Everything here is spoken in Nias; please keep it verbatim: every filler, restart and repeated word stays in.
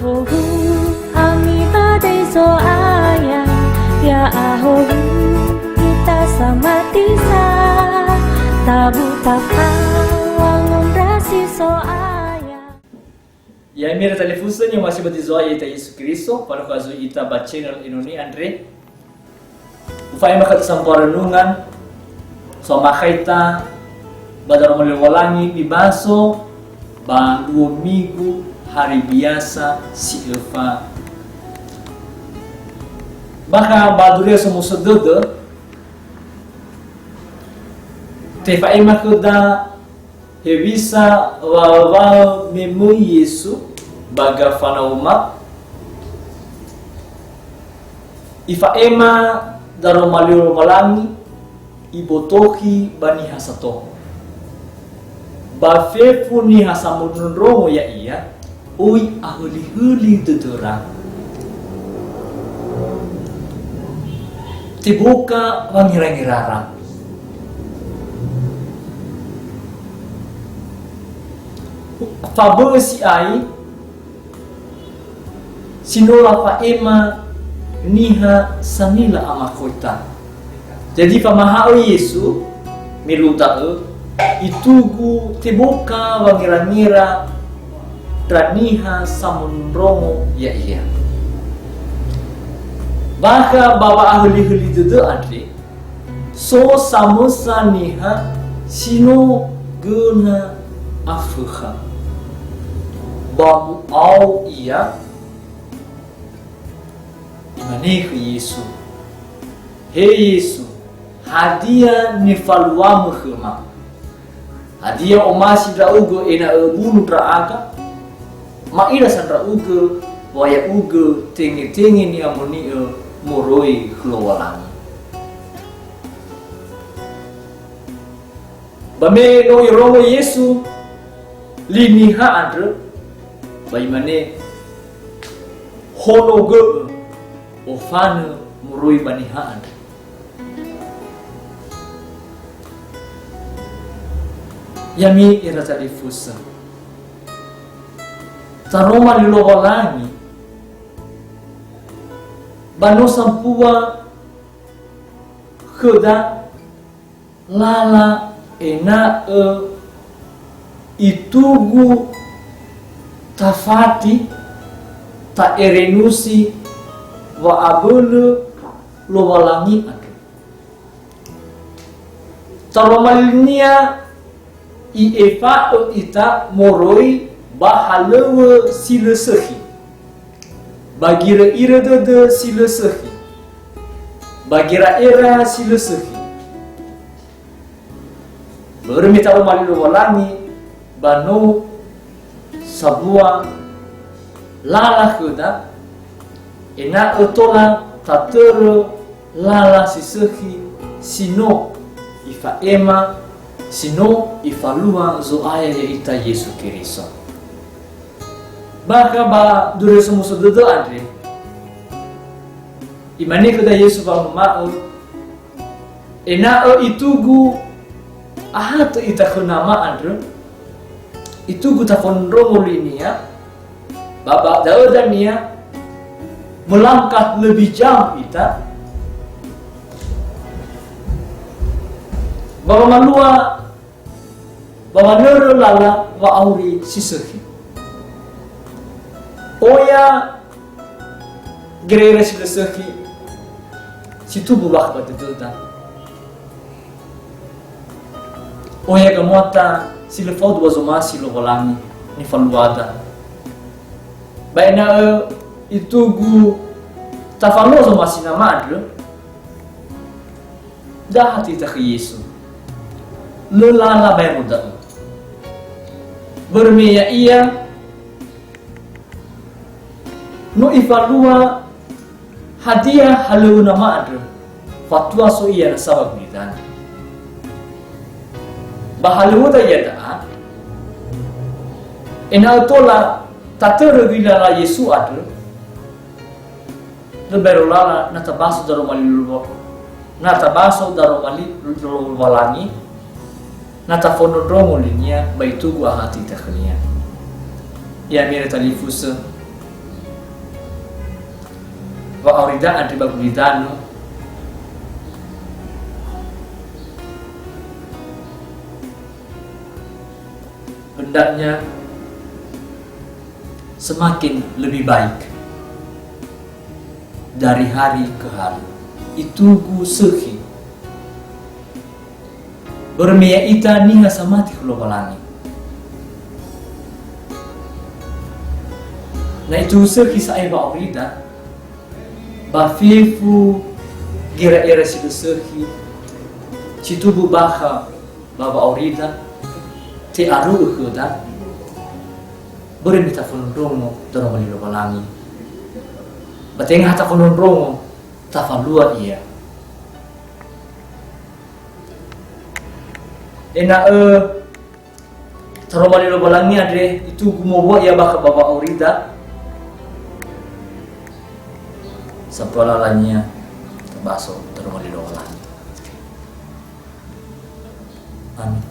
Howu, ami badai Zo'aya, ya'ahowu ita samati sa, tabu tafa wangondrasi Zo'aya. Ya'ami ira talifusö ni'omasi ba zi Zo'aya ita Yesu Keriso, falukha zui ita ba channel enoni andre. Ufa'ema khöda sampua renungan, so amakhaita ba Daroma Lowalangi mibaso ba luo Migu hari biasa si öfa. Bakha ba Duria Somuso Dödö, tefa'ema khöda hewisa wa-, wa-, me möi Yesu ba Gafanahuma, ifa'ema Daroma Lowalangi, ibotokhi ba niha sato. Ba fefu niha samondrondrongo ya'ia, oi ahölihöli dödöra. Teboka wangerangerara. Fabö'ö si'ai si no lafa'ema niha sanila amakhoita. Jadi, famaha'ö Yesu, me luo da'ö, itugu teboka wangerangera ndra niha samondrondrongo ya'ia. Bakha ba wa'ahölihöli dödö andre, so samösa niha si no göna Afökha. Ba mu'ao ia, imane khö Yesu, "He Yesu, hadia nifaluamö khöma? Hadia omasi ndra'ugö ena'ö öbunu ndra'aga? Ma'ila sa ndra'ugö wa ya'ugö tengetenge ni'amoni'ö moroi khö Lowalangi." Ba me no irongo Yesu li niha andrö, ba imane, "Honogö'ö ofanö moroi ba niha andrö." Ya'ami ira talifusö, taroma li Lowalangi, ba no sambua khöda lala ena'ö itugu tafati, ta'erenusi wa'abölö Lowalangi andrö. Taroma linia i'efa'ö ita moroi ba halöŵö si lö sökhi, ba girö'irö dödö si lö sökhi, ba gera'era si lö sökhi. Börö me taroma li Lowalangi ba no sambua lala khöda, ena'ö tola tatörö lala si sökhi si no ifa'ema, si no ifalua Zo'aya ya'ita Yesu Keriso. Bakha ba Duria Somuso Dödö andre, imane khöda Yesu wa'oma'ö, ena'ö itugu ahatö ita khö Nama andrö, itugu tafondrondrongo linia, ba ba da'ö dania melangkah lebih jauh ita, ba wamalua ba wanörö lala wa'auri si sökhi. Oya gera'era si lö sökhi si tumbu bakha ba dödöda. Oya gamuata si lö faudu ba zomasi Lowalangi nifaluada. Ba ena'ö itugu tafalua zomasi Nama andrö, Da'a hatita khö Yesu. Lö lala baero da'ö. Börö me ya'ia no ifalua hadia halöŵö Nama andrö, fatua so ia nasa ba gulidanö. Ba halöŵöda ia da'a, ena'ö tola tatörö göi lala Yesu andrö, Lö baero lala na tabaso daroma li Lowa-, na tabaso daroma li Lowalangi, na tafondrondrongo linia ba itugu ahati ita khönia. Ya'ami ira talifusö, Wa'aurida andre ba gulidanö, hendaknya semakin lebih baik dari hari ke hari. Itugu sökhi. Börö me ya'ita niha samati khö Lowalangi. Na itugu sökhi sa'ae wa'aurida, ba fefu gera'era si lö sökhi, si tumbu bakha ba wa'aurida, te'aru'ö khöda, börö me tafondrondrongo daroma li Lowalangi. Ba tenga ha tafondrondrongo, tafalua ia. Ena'ö taroma li Lowalangi andre itugu mowua ia bakha ba wa'aurida, sampua lalania tabaso taroma li Lowalangi. Amin.